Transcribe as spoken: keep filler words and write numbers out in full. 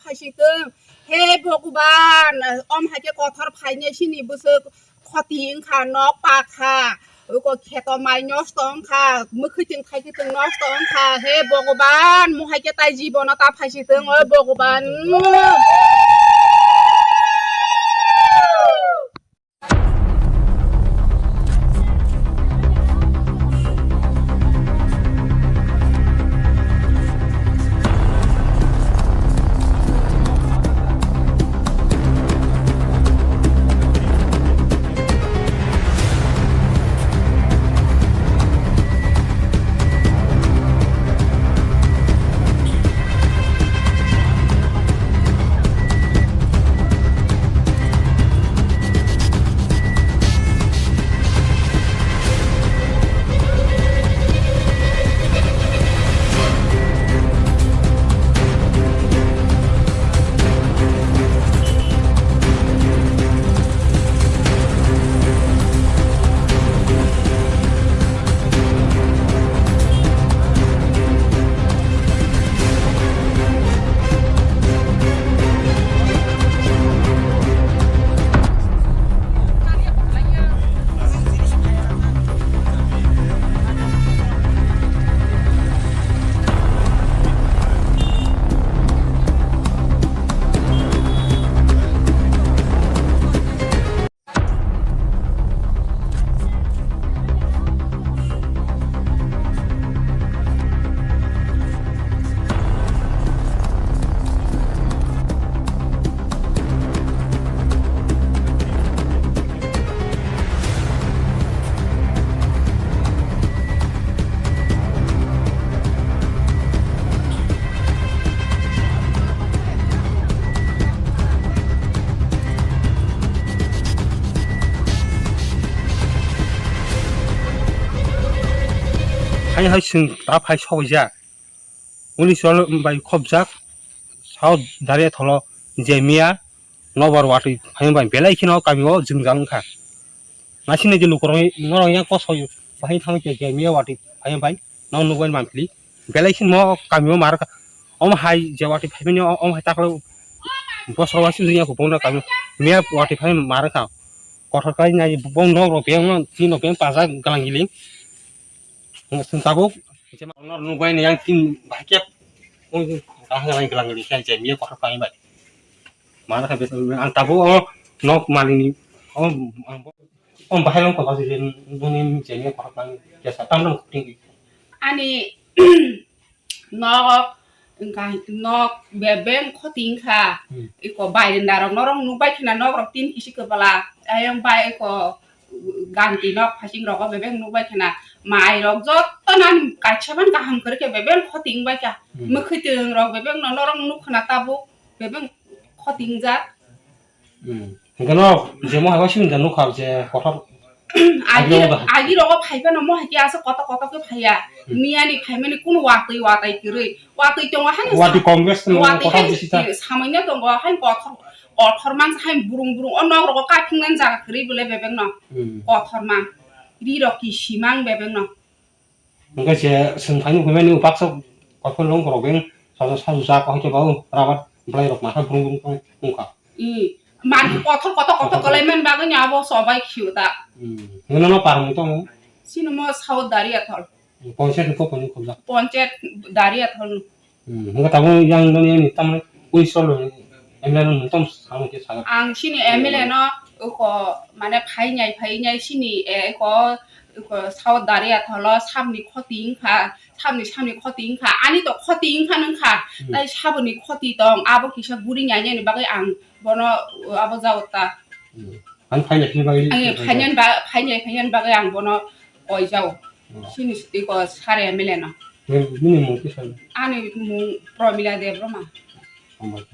phaisitwng. He Bhagwan, om hai khe kothor phainai sini bwswk khoti wngkha, nok pakha, uko kheto mai nosto wngkha, mwkhwtwng thaikitwng nosto wngkha. He Bhagwan, mo hai khe tai jibono ta phaisitwng, o Bhagwan. Hai hai chwng ta phai sogwi jak. Uni chwla bai khopjak, South Daria tholo je miya nobar watwi phai bai belai kheno kami o jwngjal wngkha. Nasini je lukurok norok yang kosoi bahai thangwi je miya watwi phai bai no nukbai manphili belai kheno kami o mar omo hai je watwi phai mani omo hai taklo bosor waisi wngya kho bono kami miya watwi phai mar kha kothor kai nai bong nok rok beng twi nok beng pajak galang giling. Chwng tabuk je ma nor nukbai ni yang tin bahai khe kaham galang giling khe je miya kothor kai bai. Mano kha bes ang tabuk o nok malini o ang bo o bahai long ko basi je nuni je miya kothor kai khe sa tam long kuting. Ani nok wngkha nok bebeng khoti wngkha. Hmm. Iko bairenda rok norok nukbai khna nok rok tin kisi kwbala ayang bai iko ganti nok phasing rogo bebeng nukbai khna mai rok jotto nani kaisa ban kaham kwrwi khe bebeng khoti wngbai kha. Hmm. Mwkhwtwng rok bebeng no norok nuk khna tabuk bebeng khoti wngjak. Hmm. Hingke no je mo hai simi da nukha je kotor. Agi, agi rogo phai phano mo hai khe asa kotor kotor khe phaiya. Hmm. Miyani phaimani kunu watwi watai kwrwi. Watwi tongo haino watwi sa-, Congress ni watwi kotor hai bisi ta. Samoino tongo hai kotor, kotor man hai burung burung o nok rogo kaithwng nani jaga kwrwi bole bebek no. Hmm. Kotor man. Ri rok kisi mang bebek no. Hingke je chwng phaino hwnmani baksa kophol rong borok beng sajak sajak jak hoi khe bo rabar bwlai rok masa brung brung tong wngkha. I, man kothok kothok kothok kwlai man bagwi ni abo sobai khiu ta. Hmm. Hwnno no parmung tongo. Sini mo South Dariathol. Ponchayat ni kokoni khobjak. Ponchayat Dariathol. Hmm, hingke tabuk yang noni ani tamni unisol M L A no nung tong samung khe sajak. Ang sini M L A no uko mane phainai phainai sini, eh, uko, uko South Dariatholo samni khoti wngkha, samni, samni khoti wngkha, ani to khoti wngkha nungkha, hmm, tai saboni khoti tong, abo kisa guri nai nai ni bagwi ang bono, uh, abo jao ta. Hmm. Ang phainai phini bagwi. Ang phainai ba-, phainai phainai bagwi ang bono koi jao. Hmm. Sini iko sare M L A no. Nini, nini mung kisa? Ani mung Promila Debbarma. Hambai.